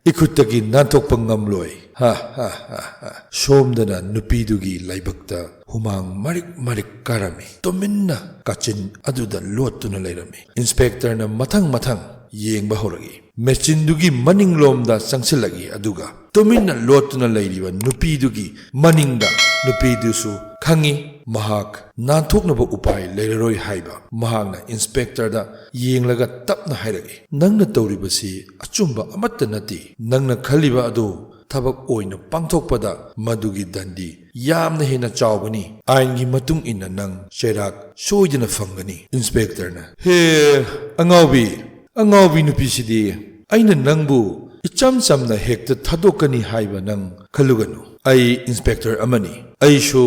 ꯏꯈꯨꯠꯇꯒꯤ ꯅꯥꯟꯊꯣꯛꯄ ꯉꯝꯂꯣꯏ꯫ ꯍ, ꯍ, ꯍ, ꯍ"꯫ ꯁꯣꯝꯗꯅ ꯅꯨꯄꯤꯗꯨꯒꯤ ꯂꯥꯏꯕꯛꯇ ꯍꯨꯃꯥꯡ ꯃꯔꯤꯛ ꯃꯔꯤꯛ ꯀꯥꯔꯝꯃꯤ꯫ ꯇꯨꯃꯤꯟꯅ ꯀꯥꯆꯤꯟ ꯑꯗꯨꯗ ꯂꯣꯠꯇꯨꯅ ꯂꯩꯔꯝꯃꯤ꯫ ꯏꯟꯁꯄꯦꯛꯇꯔꯅ ꯃꯊꯪ ꯃꯊꯪ ꯌꯦꯡꯕ ꯍꯧꯔꯛꯏ꯫ ꯃꯦꯆꯤꯟꯗꯨꯒꯤ ꯃꯅꯤꯡꯂꯣꯝꯗ ꯆꯪꯁꯤꯜꯂꯛꯏ, ꯑꯗꯨꯒ ꯇꯨꯃꯤꯟꯅ ꯂꯣꯠꯇꯨꯅ ꯂꯩꯔꯤꯕ ꯅꯨꯄꯤꯗꯨꯒꯤ ꯃꯅꯤꯡꯗ꯫ ꯅꯨꯄꯤꯗꯨꯁꯨ ꯈꯪꯏ ꯃꯍꯥꯛ ꯅꯥꯟꯊꯣꯛꯅꯕ ꯎꯄꯥꯏ ꯂꯩꯔꯔꯣꯏ ꯍꯥꯏꯕ꯫ ꯃꯍꯥꯛꯅ ꯏꯟꯁꯄꯦꯛꯇꯔꯗ ꯌꯦꯡꯂꯒ ꯇꯞꯅ ꯍꯥꯏꯔꯛꯏ, "ꯅꯪꯅ ꯇꯧꯔꯤꯕꯁꯤ ꯑꯆꯨꯝꯕ ꯑꯃꯠꯇ ꯅꯠꯇꯦ꯫ ꯅꯪꯅ ꯈꯜꯂꯤꯕ ꯑꯗꯨ ꯊꯕꯛ ꯑꯣꯏꯅ ꯄꯥꯡꯊꯣꯛꯄꯗ ꯃꯗꯨꯒꯤ ꯗꯟꯗꯤ ꯌꯥꯝꯅ ꯍꯦꯟꯅ ꯆꯥꯎꯒꯅꯤ꯫ ꯑꯥꯏꯟꯒꯤ ꯃꯇꯨꯡ ꯏꯟꯅ ꯅꯪ ꯆꯩꯔꯥꯛ ꯁꯣꯏꯗꯅ ꯐꯪꯒꯅꯤ"꯫ ꯏꯟꯁꯄꯦꯛꯇꯔꯅ, "ꯍꯦ, ꯑꯉꯥꯎꯕꯤ, ꯑꯉꯥꯎꯕꯤ ꯅꯨꯄꯤꯁꯤꯗꯤ, ꯑꯩꯅ ꯅꯪꯕꯨ ꯏꯆꯝ ꯆꯝꯅ ꯍꯦꯛꯇ ꯊꯥꯗꯣꯛꯀꯅꯤ ꯍꯥꯏꯕ ꯅꯪ ꯈꯜꯂꯨꯒꯅꯨ꯫ ꯑꯩ ꯏꯟꯁꯄꯦꯛꯇꯔ ꯑꯃꯅꯤ꯫ ꯑꯩꯁꯨ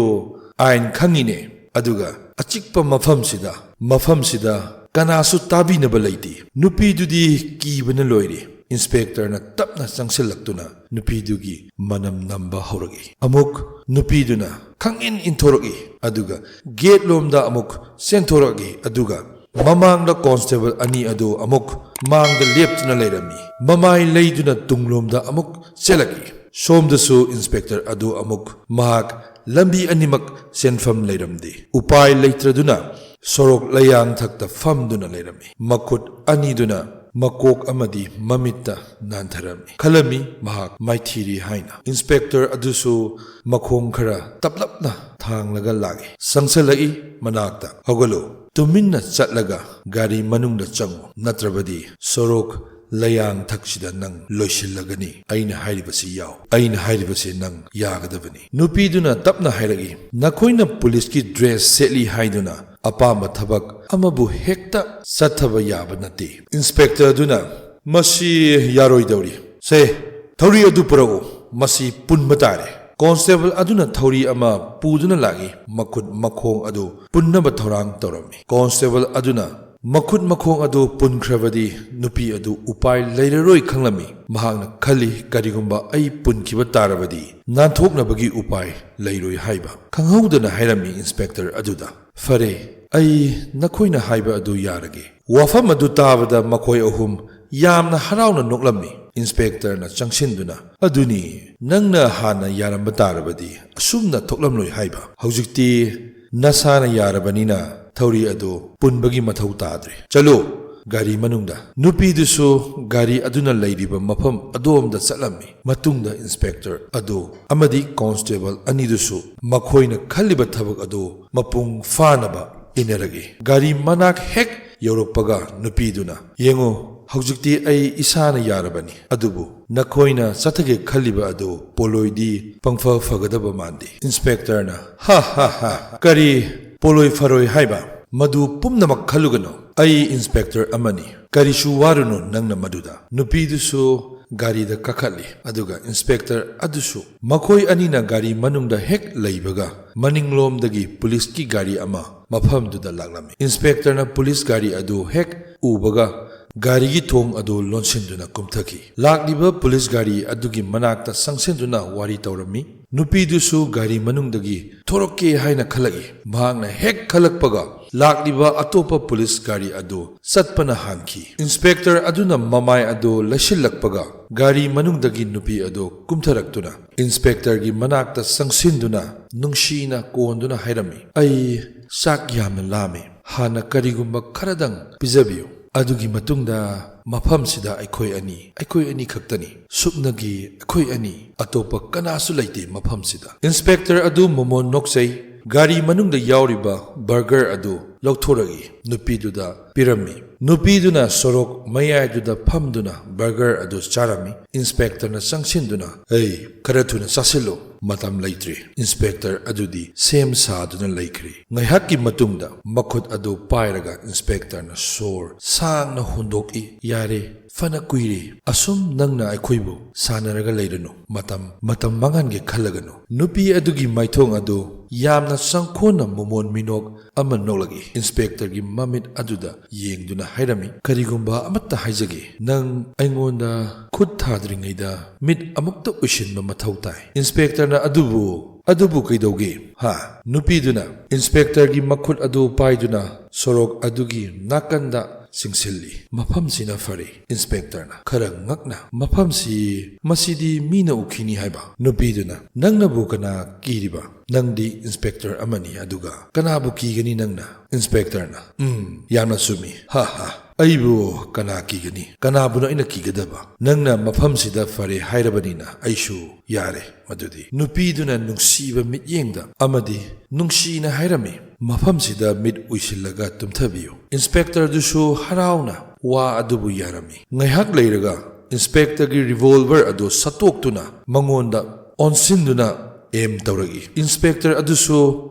ꯑꯥꯏꯟ ꯈꯪꯉꯤꯅꯦ꯫ ꯑꯗꯨꯒ ꯑꯆꯤꯛꯄ ꯃꯐꯝꯁꯤꯗ, ꯃꯐꯝꯁꯤꯗ ꯀꯅꯥꯁꯨ ꯇꯥꯕꯤꯅꯕ ꯂꯩꯇꯦ꯫ ꯅꯨꯄꯤꯗꯨꯗꯤ ꯀꯤꯕꯅ ꯂꯣꯏꯔꯦ꯫ ꯏꯟꯁꯄꯦꯛꯇꯔꯅ ꯇꯞꯅ ꯆꯪꯁꯤꯜꯂꯛꯇꯨꯅ ꯅꯨꯄꯤꯗꯨꯒꯤ ꯃꯅꯝ ꯅꯝꯕ ꯍꯧꯔꯛꯏ꯫ ꯑꯃꯨꯛ ꯅꯨꯄꯤꯗꯨꯅ ꯈꯪꯏꯟ ꯏꯟꯊꯣꯔꯛꯏ, ꯑꯗꯨꯒ ꯒꯦꯠ ꯂꯣꯝꯗ ꯑꯃꯨꯛ ꯆꯦꯟꯊꯣꯔꯛꯏ, ꯑꯗꯨꯒ ꯃꯃꯥꯡꯗ ꯀꯣꯟꯁꯇꯦꯕꯜ ꯑꯅꯤ ꯑꯗꯨ ꯑꯃꯨꯛ ꯃꯥꯡꯗ ꯂꯦꯞꯇꯨꯅ ꯂꯩꯔꯝꯃꯤ꯫ ꯃꯃꯥꯏ ꯂꯩꯗꯨꯅ ꯇꯨꯡꯂꯣꯝꯗ ꯑꯃꯨꯛ ꯆꯦꯜꯂꯛꯏ꯫ ꯁꯣꯝꯗꯁꯨ ꯏꯟꯁꯄꯦꯛꯇꯔ ꯑꯗꯨ ꯑꯃꯨꯛ ꯃꯍꯥꯛ ꯂꯝꯕꯤ ꯑꯅꯤꯃꯛ ꯆꯦꯟꯐꯝ ꯂꯩꯔꯝꯗꯦ꯫ ꯎꯄꯥꯏ ꯂꯩꯇ꯭ꯔꯗꯨꯅ ꯁꯣꯔꯣꯛ ꯂꯩꯌꯥꯡꯊꯛꯇ ꯐꯝꯗꯨꯅ ꯂꯩꯔꯝꯃꯤ꯫ ꯃꯈꯨꯠ ꯑꯅꯤꯗꯨꯅ ꯃꯀꯣꯛ ꯑꯃꯗꯤ ꯃꯃꯤꯠꯇ ꯅꯥꯟꯊꯔꯝꯃꯤ꯫ ꯈꯜꯂꯝꯃꯤ ꯃꯍꯥꯛ ꯃꯥꯏꯊꯤꯔꯦ ꯍꯥꯏꯅ꯫ ꯏꯟꯁꯄꯦꯛꯇꯔ ꯑꯗꯨꯁꯨ ꯃꯈꯣꯡ ꯈꯔ ꯇꯞꯂꯞꯅ ꯊꯥꯡꯂꯒ ꯂꯥꯛꯏ꯫ ꯆꯪꯁꯜꯂꯛꯏ ꯃꯅꯥꯛꯇ꯫ "ꯍꯧꯒꯠꯂꯨ, ꯇꯨꯃꯤꯟꯅ ꯆꯠꯂꯒ ꯒꯥꯔꯤ ꯃꯅꯨꯡꯗ ꯆꯪꯉꯨ, ꯅꯠꯇ꯭ꯔꯕꯗꯤ ꯁꯣꯔꯣꯛ ꯂꯩꯌꯥꯡꯊꯛꯁꯤꯗ ꯅꯪ ꯂꯣꯏꯁꯤꯜꯂꯒꯅꯤ꯫ ꯑꯩꯅ ꯍꯥꯏꯔꯤꯕꯁꯤ ꯌꯥꯎ꯫ ꯑꯩꯅ ꯍꯥꯏꯔꯤꯕꯁꯤ ꯅꯪ ꯌꯥꯒꯗꯕꯅꯤ꯫" ꯅꯨꯄꯤꯗꯨꯅ ꯇꯞꯅ ꯍꯥꯏꯔꯛꯏ, "ꯅꯈꯣꯏꯅ ꯄꯨꯂꯤꯁꯀꯤ ꯗ꯭ꯔꯦꯁ ꯁꯦꯠꯂꯤ ꯍꯥꯏꯗꯨꯅ ꯑꯄꯥꯝꯕ ꯊꯕꯛ ꯑꯃꯕꯨ ꯍꯦꯛꯇ ꯆꯠꯊꯕ ꯌꯥꯕ ꯅꯠꯇꯦ꯫" ꯏꯟꯁꯄꯦꯛꯇꯔ ꯑꯗꯨꯅ, "ꯃꯁꯤ ꯌꯥꯔꯣꯏꯗꯧꯔꯤ꯫ ꯁꯦ, ꯊꯧꯔꯤ ꯑꯗꯨ ꯄꯨꯔꯛꯎ꯫ ꯃꯁꯤ ꯄꯨꯟꯕ ꯇꯥꯔꯦ꯫" ꯀꯣꯟꯁꯇꯦꯕꯜ ꯑꯗꯨꯅ ꯊꯧꯔꯤ ꯑꯃ ꯄꯨꯗꯨꯅ ꯂꯥꯛꯏ꯫ ꯃꯈꯨꯠ ꯃꯈꯣꯡ ꯑꯗꯨ ꯄꯨꯟꯅꯕ ꯊꯧꯔꯥꯡ ꯇꯧꯔꯝꯃꯤ꯫ ꯀꯣꯟꯁꯇꯦꯕꯜ ꯑꯗꯨꯅ ꯃꯈꯨꯠ ꯃꯈꯣꯡ ꯑꯗꯨ ꯄꯨꯟꯈ꯭ꯔꯕꯗꯤ ꯅꯨꯄꯤ ꯑꯗꯨ ꯎꯄꯥꯏ ꯂꯩꯔꯔꯣꯏ ꯈꯪꯂꯝꯃꯤ꯫ ꯃꯍꯥꯛꯅ ꯈꯜꯂꯤ, "ꯀꯔꯤꯒꯨꯝꯕ ꯑꯩ ꯄꯨꯟꯈꯤꯕ ꯇꯥꯔꯕꯗꯤ ꯅꯥꯟꯊꯣꯛꯅꯕꯒꯤ ꯎꯄꯥꯏ ꯂꯩꯔꯣꯏ" ꯍꯥꯏꯕ꯫ ꯈꯪꯍꯧꯗꯅ ꯍꯥꯏꯔꯝꯃꯤ ꯏꯟꯁꯄꯦꯛꯇꯔ ꯑꯗꯨꯗ, "ꯐꯔꯦ, ꯑꯩ ꯅꯈꯣꯏꯅ ꯍꯥꯏꯕ ꯑꯗꯨ ꯌꯥꯔꯒꯦ꯫" ꯋꯥꯐꯝ ꯑꯗꯨ ꯇꯥꯕꯗ ꯃꯈꯣꯏ ꯑꯍꯨꯝ ꯌꯥꯝꯅ ꯍꯔꯥꯎꯅ ꯅꯣꯛꯂꯝꯃꯤ꯫ ꯏꯟꯁꯄꯦꯛꯇꯔꯅ ꯆꯪꯁꯤꯟꯗꯨꯅ, "ꯑꯗꯨꯅꯤ, ꯅꯪꯅ ꯍꯥꯟꯅ ꯌꯥꯔꯝꯕ ꯇꯥꯔꯕꯗꯤ ꯑꯁꯨꯝꯅ ꯊꯣꯛꯂꯝꯂꯣꯏ ꯍꯥꯏꯕ꯫ ꯍꯧꯖꯤꯛꯇꯤ ꯅꯁꯥꯅ ꯌꯥꯔꯕꯅꯤꯅ ꯊꯧꯔꯤ ꯑꯗꯨ ꯄꯨꯟꯕꯒꯤ ꯃꯊꯧ ꯇꯥꯗ꯭ꯔꯦ꯫ ꯆꯠꯂꯨ, ꯒꯥꯔꯤ ꯃꯅꯨꯡꯗ꯫" ꯅꯨꯄꯤꯗꯨꯁꯨ ꯒꯥꯔꯤ ꯑꯗꯨꯅ ꯂꯩꯔꯤꯕ ꯃꯐꯝ ꯑꯗꯣꯝꯗ ꯆꯠꯂꯝꯃꯤ꯫ ꯃꯇꯨꯡꯗ ꯏꯟꯁꯄꯦꯛꯇꯔ ꯑꯗꯨ ꯑꯃꯗꯤ ꯀꯣꯟꯁꯇꯦꯕꯜ ꯑꯅꯤꯗꯨꯁꯨ ꯃꯈꯣꯏꯅ ꯈꯜꯂꯤꯕ ꯊꯕꯛ ꯑꯗꯨ ꯃꯄꯨꯡ ꯐꯥꯅꯕ ꯏꯟꯅꯔꯛꯏ꯫ ꯒꯥꯔꯤ ꯃꯅꯥꯛ ꯍꯦꯛ ꯌꯧꯔꯛꯄꯒ ꯅꯨꯄꯤꯗꯨꯅ, "ꯌꯦꯡꯉꯨ, ꯍꯧꯖꯤꯛꯇꯤ ꯑꯩ ꯏꯁꯥꯅ ꯌꯥꯔꯕꯅꯤ, ꯑꯗꯨꯕꯨ ꯅꯈꯣꯏꯅ ꯆꯠꯊꯒꯦ ꯈꯜꯂꯤꯕ ꯑꯗꯨ ꯄꯣꯂꯣꯏꯗꯤ ꯄꯪꯐ ꯐꯒꯗꯕ ꯃꯥꯟꯗꯦ꯫" ꯏꯟꯁꯄꯦꯛꯇꯔꯅ, "ꯍꯥ ꯍꯥ ꯍꯥ, ꯀꯔꯤ ꯄꯣꯂꯣꯏ ꯐꯔꯣꯏ ꯍꯥꯏꯕ? ꯃꯗꯨ ꯄꯨꯝꯅꯃꯛ ꯈꯜꯂꯨꯒꯅꯨ꯫ ꯑꯩ ꯏꯟꯁꯄꯦꯛꯇꯔ ꯑꯃꯅꯤ, ꯀꯔꯤꯁꯨ ꯋꯥꯔꯨꯅꯨ ꯅꯪꯅ ꯃꯗꯨꯗ꯫" ꯅꯨꯄꯤꯗꯨꯁꯨ ꯒꯥꯔꯤꯗ ꯀꯥꯈꯠꯂꯤ, ꯑꯗꯨꯒ ꯏꯟꯁꯄꯦꯛꯇꯔ ꯑꯗꯨꯁꯨ꯫ ꯃꯈꯣꯏ ꯑꯅꯤꯅ ꯒꯥꯔꯤ ꯃꯅꯨꯡꯗ ꯍꯦꯛ ꯂꯩꯕꯒ, ꯃꯅꯤꯡꯂꯣꯝꯗꯒꯤ ꯄꯨꯂꯤꯁꯀꯤ ꯒꯥꯔꯤ ꯑꯃ ꯃꯐꯝꯗꯨꯗ ꯂꯥꯛꯂꯝꯃꯤ꯫ ꯏꯟꯁꯄꯦꯛꯇꯔꯅ ꯄꯨꯂꯤꯁ ꯒꯥꯔꯤ ꯑꯗꯨ ꯍꯦꯛ ꯎꯕꯒ, ꯒꯥꯔꯤꯒꯤ ꯊꯣꯡ ꯑꯗꯨ ꯂꯣꯟꯁꯤꯟꯗꯨꯅ ꯀꯨꯝꯊꯈꯤ꯫ ꯂꯥꯛꯂꯤꯕ ꯄꯨꯂꯤꯁ ꯒꯥꯔꯤ ꯑꯗꯨꯒꯤ ꯃꯅꯥꯛꯇ ꯆꯪꯁꯤꯟꯗꯨꯅ ꯋꯥꯔꯤ ꯇꯧꯔꯝꯃꯤ꯫ ꯅꯨꯄꯤꯗꯨꯁꯨ ꯒꯥꯔꯤ ꯃꯅꯨꯡꯗꯒꯤ ꯊꯣꯔꯛꯀꯦ ꯍꯥꯏꯅ ꯈꯜꯂꯛꯏ꯫ ꯃꯍꯥꯛꯅ ꯍꯦꯛ ꯈꯜꯂꯛꯄꯒ, ꯂꯥꯛꯂꯤꯕ ꯑꯇꯣꯞꯄ ꯄꯨꯂꯤꯁ ꯒꯥꯔꯤ ꯑꯗꯨ ꯆꯠꯄꯅ ꯍꯥꯟꯈꯤ꯫ ꯏꯟꯁꯄꯦꯛꯇꯔ ꯑꯗꯨꯅ ꯃꯃꯥꯏ ꯑꯗꯨ ꯂꯩꯁꯤꯜꯂꯛꯄꯒ, ꯒꯥꯔꯤ ꯃꯅꯨꯡꯗꯒꯤ ꯅꯨꯄꯤ ꯑꯗꯨ ꯀꯨꯝꯊꯔꯛꯇꯨꯅ ꯏꯟꯁꯄꯦꯛꯇꯔꯒꯤ ꯃꯅꯥꯛꯇ ꯆꯪꯁꯤꯟꯗꯨꯅ ꯅꯨꯡꯁꯤꯅ ꯀꯣꯟꯗꯨꯅ ꯍꯥꯏꯔꯝꯃꯤ, "ꯑꯩ ꯆꯥꯛ ꯌꯥꯝꯅ ꯂꯥꯝꯃꯤ꯫ ꯍꯥꯟꯅ ꯀꯔꯤꯒꯨꯝꯕ ꯈꯔꯗꯪ ꯄꯤꯖꯕꯤꯌꯨ꯫ ꯑꯗꯨꯒꯤ ꯃꯇꯨꯡꯗ ꯃꯐꯝꯁꯤꯗ ꯑꯩꯈꯣꯏ ꯑꯅꯤ, ꯑꯩꯈꯣꯏ ꯑꯅꯤ ꯈꯛꯇꯅꯤ꯫ ꯁꯨꯞꯅꯒꯤ ꯑꯩꯈꯣꯏ ꯑꯅꯤ, ꯑꯇꯣꯞꯄ ꯀꯅꯥꯁꯨ ꯂꯩꯇꯦ ꯃꯐꯝꯁꯤꯗ꯫" ꯏꯟꯁꯄꯦꯛꯇꯔ ꯑꯗꯨ ꯃꯃꯣꯟ ꯅꯣꯛꯆꯩ꯫ ꯒꯥꯔꯤ ꯃꯅꯨꯡꯗ ꯌꯥꯎꯔꯤꯕ ꯕꯔꯒꯔ ꯑꯗꯨ ꯂꯧꯊꯣꯔꯛꯏ, ꯅꯨꯄꯤꯗꯨꯗ ꯄꯤꯔꯝꯃꯤ꯫ ꯅꯨꯄꯤꯗꯨꯅ ꯁꯣꯔꯣꯛ ꯃꯌꯥꯏꯗꯨꯗ ꯐꯝꯗꯨꯅ ꯕꯔꯒꯔ ꯑꯗꯨ ꯆꯥꯔꯝꯃꯤ꯫ ꯏꯟꯁꯄꯦꯛꯇꯔꯅ ꯆꯪꯁꯤꯟꯗꯨꯅ, "ꯑꯩ, ꯈꯔ ꯊꯨꯅ ꯆꯥꯁꯤꯜꯂꯨ, ꯃꯇꯝ ꯂꯩꯇ꯭ꯔꯦ꯫" ꯏꯟꯁꯄꯦꯛꯇꯔ ꯑꯗꯨꯗꯤ ꯁꯦꯝ ꯁꯥꯗꯨꯅ ꯂꯩꯈ꯭ꯔꯦ꯫ ꯉꯥꯏꯍꯥꯛꯀꯤ ꯃꯇꯨꯡꯗ ꯃꯈꯨꯠ ꯑꯗꯨ ꯄꯥꯏꯔꯒ ꯏꯟꯁꯄꯦꯛꯇꯔꯅ ꯁꯣꯔ ꯁꯥꯡꯅ ꯍꯣꯟꯗꯣꯛꯏ꯫ "ꯌꯥꯔꯦ, ꯐꯅ ꯀꯨꯏꯔꯦ꯫ ꯑꯁꯨꯝ ꯅꯪꯅ ꯑꯩꯈꯣꯏꯕꯨ ꯁꯥꯟꯅꯔꯒ ꯂꯩꯔꯅꯨ꯫ ꯃꯇꯝ, ꯃꯇꯝ ꯃꯥꯡꯍꯟꯒꯦ ꯈꯜꯂꯒꯅꯨ꯫" ꯅꯨꯄꯤ ꯑꯗꯨꯒꯤ ꯃꯥꯏꯊꯣꯡ ꯑꯗꯨ ꯌꯥꯝꯅ ꯆꯪꯈꯣꯟꯅ ꯃꯃꯣꯟ ꯃꯤꯅꯣꯛ ꯑꯃ ꯅꯣꯛꯂꯛꯏ꯫ ꯏꯟꯁꯄꯦꯛꯇꯔꯒꯤ ꯃꯃꯤꯠ ꯑꯗꯨꯗ ꯌꯦꯡꯗꯨꯅ ꯍꯥꯏꯔꯝꯃꯤ, "ꯀꯔꯤꯒꯨꯝꯕ ꯑꯃꯠꯇ ꯍꯥꯏꯖꯒꯦ꯫ ꯅꯪ ꯑꯩꯉꯣꯟꯗ ꯈꯨꯠ ꯊꯥꯗ꯭ꯔꯤꯉꯩꯗ ꯃꯤꯠ ꯑꯃꯨꯛꯇ ꯎꯏꯁꯤꯟꯕ ꯃꯊꯧ ꯇꯥꯏ꯫" ꯏꯟꯁꯄꯦꯛꯇꯔꯅ, "ꯑꯗꯨꯕꯨ, ꯑꯗꯨꯕꯨ ꯀꯩꯗꯧꯒꯦ, ꯍꯥ?" ꯅꯨꯄꯤꯗꯨꯅ ꯏꯟꯁꯄꯦꯛꯇꯔꯒꯤ ꯃꯈꯨꯠ ꯑꯗꯨ ꯄꯥꯏꯗꯨꯅ ꯁꯣꯔꯣꯛ ꯑꯗꯨꯒꯤ ꯅꯥꯀꯟꯗ ꯆꯤꯡꯁꯤꯜꯂꯤ꯫ "ꯃꯐꯝꯁꯤꯅ ꯐꯔꯦ꯫" ꯏꯟꯁꯄꯦꯛꯇꯔꯅ ꯈꯔ ꯉꯛꯅ, "ꯃꯐꯝꯁꯤ, ꯃꯁꯤꯗꯤ ꯃꯤꯅ ꯎꯈꯤꯅꯤ ꯍꯥꯏꯕ?" ꯅꯨꯄꯤꯗꯨꯅ, "ꯅꯪꯅꯕꯨ ꯀꯅꯥ ꯀꯤꯔꯤꯕ? ꯅꯪꯗꯤ ꯏꯟꯁꯄꯦꯛꯇꯔ ꯑꯃꯅꯤ, ꯑꯗꯨꯒ ꯀꯅꯥꯕꯨ ꯀꯤꯒꯅꯤ ꯅꯪꯅ?" ꯏꯟꯁꯄꯦꯛꯇꯔꯅ, "ꯎꯝ, ꯌꯥꯝꯅ ꯆꯨꯝꯃꯤ꯫ ꯍꯥ ꯍꯥ, ꯑꯩꯕꯨ ꯀꯅꯥ ꯀꯤꯒꯅꯤ? ꯀꯅꯥꯕꯨꯅꯣ ꯑꯩꯅ ꯀꯤꯒꯗꯕ? ꯅꯪꯅ ꯃꯐꯝꯁꯤꯗ ꯐꯔꯦ ꯍꯥꯏꯔꯕꯅꯤꯅ ꯑꯩꯁꯨ ꯌꯥꯔꯦ ꯃꯗꯨꯗꯤ꯫" ꯅꯨꯄꯤꯗꯨꯅ ꯅꯨꯡꯁꯤꯕ ꯃꯤꯠꯌꯦꯡꯗ ꯑꯃꯗꯤ ꯅꯨꯡꯁꯤꯅ ꯍꯥꯏꯔꯝꯃꯤ, "ꯃꯐꯝꯁꯤꯗ ꯃꯤꯠ ꯎꯏꯁꯤꯜꯂꯒ ꯇꯨꯝꯊꯕꯤꯌꯨ꯫" ꯏꯟꯁꯄꯦꯛꯇꯔꯗꯨꯁꯨ ꯍꯔꯥꯎꯅ ꯋꯥ ꯑꯗꯨꯕꯨ ꯌꯥꯔꯝꯃꯤ꯫ ꯉꯥꯏꯍꯥꯛ ꯂꯩꯔꯒ ꯏꯟꯁꯄꯦꯛꯇꯔꯒꯤ ꯔꯤꯚꯣꯜꯚꯔ ꯑꯗꯨ ꯁꯠꯇꯣꯛꯇꯨꯅ ꯃꯉꯣꯟꯗ ꯑꯣꯟꯁꯤꯟꯗꯨꯅ ꯑꯦꯝ ꯇꯧꯔꯛꯏ꯫ ꯏꯟꯁꯄꯦꯛꯇꯔ ꯑꯗꯨꯁꯨ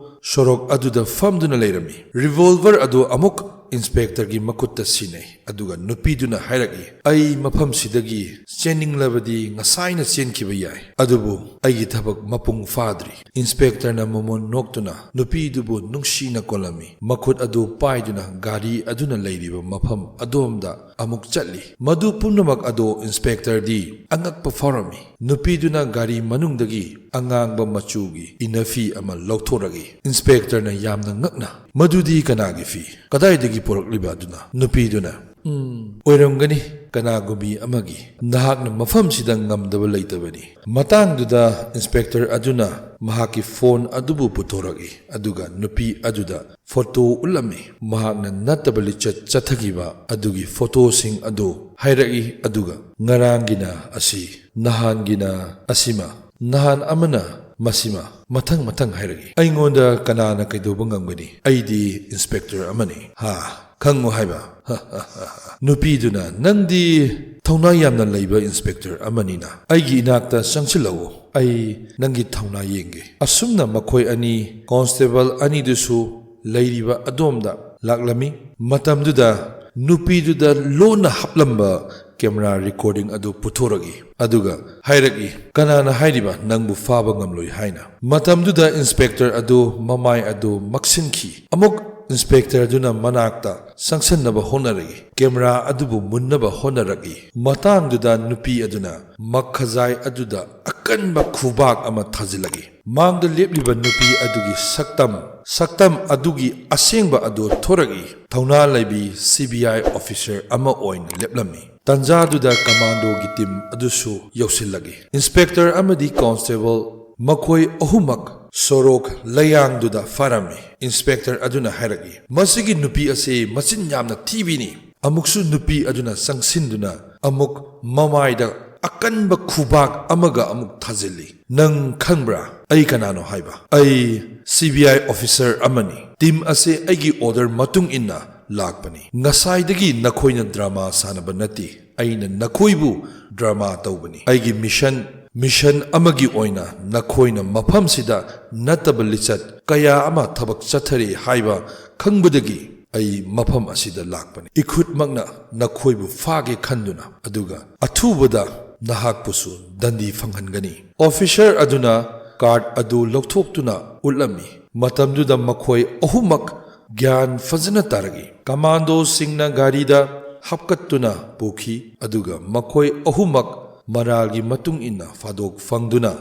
ꯁꯣꯔꯣꯛ ꯑꯗꯨꯗ ꯐꯝꯗꯨꯅ ꯂꯩꯔꯝꯃꯤ꯫ ꯔꯤꯚꯣꯜꯚꯔ ꯑꯗꯨ ꯑꯃꯨꯛ ꯏꯟꯁꯄꯦꯛꯇꯔꯒꯤ ꯃꯈꯨꯠꯇ ꯁꯤꯟꯅꯩ, ꯑꯗꯨꯒ ꯅꯨꯄꯤꯗꯨꯅ ꯍꯥꯏꯔꯛꯏ, "ꯑꯩ ꯃꯐꯝꯁꯤꯗꯒꯤ ꯆꯦꯟꯅꯤꯡꯂꯕꯗꯤ ꯉꯁꯥꯏꯅ ꯆꯦꯟꯈꯤꯕ ꯌꯥꯏ, ꯑꯗꯨꯕꯨ ꯑꯩꯒꯤ ꯊꯕꯛ ꯃꯄꯨꯡ ꯐꯥꯗ꯭ꯔꯤ꯫" ꯏꯟꯁꯄꯦꯛꯇꯔꯅ ꯃꯃꯣꯟ ꯅꯣꯛꯇꯨꯅ ꯅꯨꯄꯤꯗꯨꯕꯨ ꯅꯨꯡꯁꯤꯅ ꯀꯣꯜꯂꯝꯃꯤ꯫ ꯃꯈꯨꯠ ꯑꯗꯨ ꯄꯥꯏꯗꯨꯅ ꯒꯥꯔꯤ ꯑꯗꯨꯅ ꯂꯩꯔꯤꯕ ꯃꯐꯝ ꯑꯗꯣꯝꯗ ꯑꯃꯨꯛ ꯆꯠꯂꯤ꯫ ꯃꯗꯨ ꯄꯨꯝꯅꯃꯛ ꯑꯗꯣ ꯏꯟꯁꯄꯦꯛꯇꯔꯗꯤ ꯑꯉꯛꯄ ꯐꯥꯎꯔꯝꯃꯤ꯫ ꯅꯨꯄꯤꯗꯨꯅ ꯒꯥꯔꯤ ꯃꯅꯨꯡꯗꯒꯤ ꯑꯉꯥꯡꯕ ꯃꯆꯨꯒꯤ ꯏꯅꯐꯤ ꯑꯃ ꯂꯧꯊꯣꯔꯛꯏ꯫ ꯏꯟꯁꯄꯦꯛꯇꯔꯅ ꯌꯥꯝꯅ ꯉꯛꯅ, "ꯃꯗꯨꯗꯤ ꯀꯅꯥꯒꯤ ꯐꯤ? ꯀꯗꯥꯏꯗꯒꯤ ꯄꯨꯔꯛꯂꯤꯕ?" ꯑꯗꯨꯅ ꯅꯨꯄꯤꯗꯨꯅ, "ꯎꯝ, ꯑꯣꯏꯔꯝꯒꯅꯤ, ꯀꯅꯥꯒꯨꯝꯕꯤ ꯑꯃꯒꯤ꯫ ꯅꯍꯥꯛꯅ ꯃꯐꯝꯁꯤꯗ ꯉꯝꯗꯕ ꯂꯩꯇꯕꯅꯤ꯫" ꯃꯇꯥꯡꯗꯨꯗ ꯏꯟꯁꯄꯦꯛꯇꯔ ꯑꯗꯨꯅ ꯃꯍꯥꯛꯀꯤ ꯐꯣꯟ ꯑꯗꯨꯕꯨ ꯄꯨꯊꯣꯔꯛꯏ, ꯑꯗꯨꯒ ꯅꯨꯄꯤ ꯑꯗꯨꯗ ꯐꯣꯇꯣ ꯎꯠꯂꯝꯃꯤ꯫ ꯃꯍꯥꯛꯅ ꯅꯠꯇꯕ ꯂꯤꯆꯠ ꯆꯠꯊꯈꯤꯕ ꯑꯗꯨꯒꯤ ꯐꯣꯇꯣꯁꯤꯡ ꯑꯗꯨ ꯍꯥꯏꯔꯛꯏ, ꯑꯗꯨꯒ "ꯉꯔꯥꯡꯒꯤꯅ ꯑꯁꯤ, ꯅꯍꯥꯟꯒꯤꯅ ꯑꯁꯤꯃ, ꯅꯍꯥꯟ ꯑꯃꯅ ꯃꯁꯤꯃ", ꯃꯊꯪ ꯃꯊꯪ ꯍꯥꯏꯔꯛꯏ꯫ "ꯑꯩꯉꯣꯟꯗ ꯀꯅꯥꯅ ꯀꯩꯗꯧꯕ ꯉꯝꯒꯅꯤ? ꯑꯩꯗꯤ ꯏꯟꯁꯄꯦꯛꯇꯔ ꯑꯃꯅꯤ꯫ ꯍꯥ, ꯈꯪꯉꯨ ꯍꯥꯏꯕ?" ꯅꯨꯄꯤꯗꯨꯅ, "ꯅꯪꯗꯤ ꯊꯧꯅꯥ ꯌꯥꯝꯅ ꯂꯩꯕ ꯏꯟꯁꯄꯦꯛꯇꯔ ꯑꯃꯅꯤꯅ, ꯑꯩꯒꯤ ꯏꯅꯥꯛꯇ ꯆꯪꯁꯤꯜꯂꯛꯎ꯫ ꯑꯩ ꯅꯪꯒꯤ ꯊꯧꯅꯥ ꯌꯦꯡꯒꯦ꯫" ꯑꯁꯨꯝꯅ ꯃꯈꯣꯏ ꯑꯅꯤ, ꯀꯣꯟꯁꯇꯦꯕꯜ ꯑꯅꯤꯗꯨꯁꯨ ꯂꯩꯔꯤꯕ ꯑꯗꯣꯝꯗ ꯂꯥꯛꯂꯝꯃꯤ꯫ ꯃꯇꯝꯗꯨꯗ ꯅꯨꯄꯤꯗꯨꯗ ꯂꯣꯟꯅ ꯍꯥꯞꯂꯝꯕ ꯀꯦꯃꯦꯔꯥ ꯔꯦꯀꯣꯔꯗꯤꯡ ꯑꯗꯨ ꯄꯨꯊꯣꯔꯛꯏ, ꯑꯗꯨꯒ ꯍꯥꯏꯔꯛꯏ, "ꯀꯅꯥꯅ ꯍꯥꯏꯔꯤꯕ ꯅꯪꯕꯨ ꯐꯥꯕ ꯉꯝꯂꯣꯏ ꯍꯥꯏꯅ?" ꯃꯇꯝꯗꯨꯗ ꯏꯟꯁꯄꯦꯛꯇꯔ ꯑꯗꯨ ꯃꯃꯥꯏ ꯑꯗꯨ ꯃꯛꯁꯤꯟꯈꯤ꯫ ꯑꯃꯨꯛ ꯏꯟꯁꯄꯦꯛꯇꯔꯗꯨꯅ ꯃꯅꯥꯛꯇ ꯆꯪꯁꯤꯟꯅꯕ ꯍꯣꯠꯅꯔꯛꯏ, ꯀꯦꯃꯦꯔꯥ ꯑꯗꯨꯕꯨ ꯃꯨꯟꯅꯕ ꯍꯣꯠꯅꯔꯛꯏ꯫ ꯃꯇꯥꯡꯗꯨꯗ ꯅꯨꯄꯤ ꯑꯗꯨꯅ ꯃꯈꯖꯥꯏ ꯑꯗꯨꯗ ꯑꯀꯟꯕ ꯈꯨꯕꯥꯛ ꯑꯃ ꯊꯥꯖꯤꯜꯂꯛꯏ꯫ ꯃꯥꯡꯗ ꯂꯦꯞꯂꯤꯕ ꯅꯨꯄꯤ ꯑꯗꯨꯒꯤ ꯁꯛꯇꯝ, ꯁꯛꯇꯝ ꯑꯗꯨꯒꯤ ꯑꯁꯦꯡꯕ ꯑꯗꯨ ꯊꯣꯔꯛꯏ꯫ ꯊꯧꯅꯥ ꯂꯩꯕꯤ ꯁꯤ ꯕꯤ ꯑꯥꯏ ꯑꯣꯐꯤꯁꯔ ꯑꯃ ꯑꯣꯏꯅ ꯂꯦꯞꯂꯝꯃꯤ꯫ ꯇꯟꯖꯥꯗꯨꯗ ꯀꯃꯥꯟꯗꯣꯒꯤ ꯇꯤꯝ ꯑꯗꯨꯁꯨ ꯌꯧꯁꯤꯜꯂꯛꯏ꯫ ꯏꯟꯁꯄꯦꯛꯇꯔ ꯑꯃꯗꯤ ꯀꯣꯟꯁꯇꯦꯕꯜ ꯃꯈꯣꯏ ꯑꯍꯨꯝꯃꯛ ꯁꯣꯔꯣꯛ ꯂꯩꯌꯥꯡꯗꯨꯗ ꯐꯥꯔꯝꯃꯤ꯫ ꯏꯟꯁꯄꯦꯛꯇꯔ ꯑꯗꯨꯅ ꯍꯥꯏꯔꯛꯏ, "ꯃꯁꯤꯒꯤ ꯅꯨꯄꯤ ꯑꯁꯤ ꯃꯆꯤꯟ ꯌꯥꯝꯅ ꯊꯤꯕꯤꯅꯤ꯫" ꯑꯃꯨꯛꯁꯨ ꯅꯨꯄꯤ ꯑꯗꯨꯅ ꯆꯪꯁꯤꯟꯗꯨꯅ ꯑꯃꯨꯛ ꯃꯃꯥꯏꯗ ꯑꯀꯟꯕ ꯈꯨꯕꯥꯛ ꯑꯃꯒ ꯑꯃꯨꯛ ꯊꯥꯖꯤꯜꯂꯤ꯫ "ꯅꯪ ꯈꯪꯕ꯭ꯔꯥ ꯑꯩ ꯀꯅꯥꯅꯣ ꯍꯥꯏꯕ? ꯑꯩ ꯁꯤ ꯕꯤ ꯑꯥꯏ ꯑꯣꯐꯤꯁꯔ ꯑꯃꯅꯤ꯫ ꯇꯤꯝ ꯑꯁꯤ ꯑꯩꯒꯤ ꯑꯣꯔꯗꯔ ꯃꯇꯨꯡ ꯏꯟꯅ ꯂꯥꯛꯄꯅꯤ꯫ ꯉꯁꯥꯏꯗꯒꯤ ꯅꯈꯣꯏꯅ ꯗ꯭ꯔꯃꯥ ꯁꯥꯟꯅꯕ ꯅꯠꯇꯦ꯫ ꯑꯩꯅ ꯅꯈꯣꯏꯕꯨ ꯗ꯭ꯔꯃꯥ ꯇꯧꯕꯅꯤ꯫ ꯑꯩꯒꯤ ꯃꯤꯁꯟ, ꯃꯤꯁꯟ ꯑꯃꯒꯤ ꯑꯣꯏꯅ ꯅꯈꯣꯏꯅ ꯃꯐꯝꯁꯤꯗ ꯅꯠꯇꯕ ꯂꯤꯆꯠ ꯀꯌꯥ ꯑꯃ ꯊꯕꯛ ꯆꯠꯊꯔꯤ ꯍꯥꯏꯕ ꯈꯪꯕꯗꯒꯤ ꯑꯩ ꯃꯐꯝ ꯑꯁꯤꯗ ꯂꯥꯛꯄꯅꯤ꯫ ꯏꯈꯨꯠꯃꯛꯅ ꯅꯈꯣꯏꯕꯨ ꯐꯥꯒꯦ ꯈꯟꯗꯨꯅ, ꯑꯗꯨꯒ ꯑꯊꯨꯕꯗ ꯅꯍꯥꯛꯄꯨꯁꯨ ꯗꯟꯗꯤ ꯐꯪꯍꯟꯒꯅꯤ꯫ ꯑꯣꯐꯤꯁꯔ ꯑꯗꯨꯅ ꯀꯥꯔꯗ ꯑꯗꯨ ꯂꯧꯊꯣꯛꯇꯨꯅ ꯎꯠꯂꯝꯃꯤ꯫ ꯃꯇꯝꯗꯨꯗ ꯃꯈꯣꯏ ꯑꯍꯨꯝꯃꯛ ꯒ꯭ꯌꯥꯟ ꯐꯖꯅ ꯇꯥꯔꯛꯏ꯫ ꯀꯃꯥꯟꯗꯣꯁꯤꯡꯅ ꯒꯥꯔꯤꯗ ꯍꯥꯞꯀꯠꯇꯨꯅ ꯄꯨꯈꯤ, ꯑꯗꯨꯒ ꯃꯈꯣꯏ ꯑꯍꯨꯝꯃꯛ ꯃꯔꯥꯜꯒꯤ ꯃꯇꯨꯡ ꯏꯟꯅ ꯐꯥꯗꯣꯛ ꯐꯪꯗꯨꯅ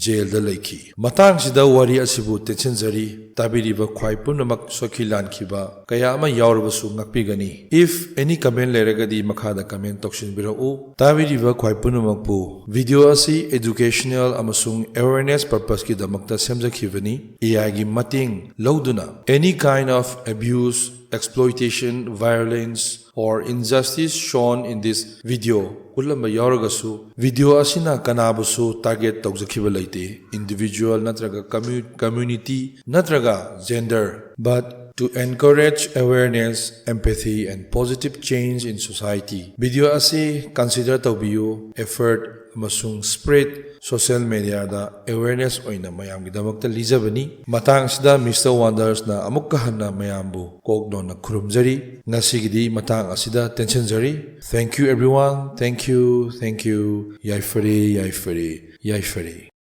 ꯖꯦꯜꯗ ꯂꯩꯈꯤ꯫ ꯃꯇꯥꯡꯁꯤꯗ ꯋꯥꯔꯤ ꯑꯁꯤꯕꯨ ꯇꯦꯟꯁꯤꯟꯖꯔꯤ꯫ ꯇꯥꯕꯤꯔꯤꯕ ꯈ꯭ꯋꯥꯏ ꯄꯨꯝꯅꯃꯛ ꯁꯣꯛꯈꯤ ꯂꯥꯟꯈꯤꯕ ꯀꯌꯥ ꯑꯃ ꯌꯥꯎꯔꯕꯁꯨ ꯉꯥꯛꯄꯤꯒꯅꯤ꯫ If any comment ꯂꯩꯔꯒꯗꯤ ꯃꯈꯥꯗ comment ꯇꯧꯁꯤꯟꯕꯤꯔꯛꯎ꯫ ꯇꯥꯕꯤꯔꯤꯕ ꯈ꯭ꯋꯥꯏ ꯄꯨꯝꯅꯃꯛꯄꯨ video ꯑꯁꯤ educational ꯑꯃꯁꯨꯡ awareness purposeꯀꯤꯗꯃꯛꯇ ꯁꯦꯝꯖꯈꯤꯕꯅꯤ꯫ AIꯒꯤ ꯃꯇꯦꯡ ꯂꯧꯗꯨꯅ any kind of abuse, exploitation, violence or injustice shown in this video ꯎꯠꯂꯝꯕ ꯌꯥꯎꯔꯒꯁꯨ, video ꯑꯁꯤꯅ ꯀꯅꯥꯕꯨꯁꯨ target ꯇꯧꯖꯈꯤꯕ ꯂꯩꯇꯦ, individual ꯅꯠꯇ꯭ꯔꯒ commu-, community ꯅꯠꯇ꯭ꯔꯒ gender, but to encourage awareness, empathy and positive change in society꯫ Video ꯑꯁꯤ consider ꯇꯧꯕꯤꯌꯨ, effort ꯑꯃꯁꯨꯡ spread, social mediaꯗ awareness ꯑꯣꯏꯅ ꯃꯌꯥꯝꯒꯤꯗꯃꯛꯇ ꯂꯤꯖꯕꯅꯤ꯫ ꯃꯇꯥꯡꯁꯤꯗ Mister Wondersꯅ ꯑꯃꯨꯛꯀ ꯍꯟꯅ ꯃꯌꯥꯝꯕꯨ ꯀꯣꯛ ꯅꯣꯟꯅ ꯈꯨꯔꯨꯝꯖꯔꯤ꯫ ꯉꯁꯤꯒꯤꯗꯤ ꯃꯇꯥꯡ ꯑꯁꯤꯗ ꯇꯦꯟꯁꯤꯟꯖꯔꯤ꯫ Thank you everyone. Thank you, thank you. ꯌꯥꯏꯐꯔꯦ, ꯌꯥꯏꯐꯔꯦ, ꯌꯥꯏꯐꯔꯦ꯫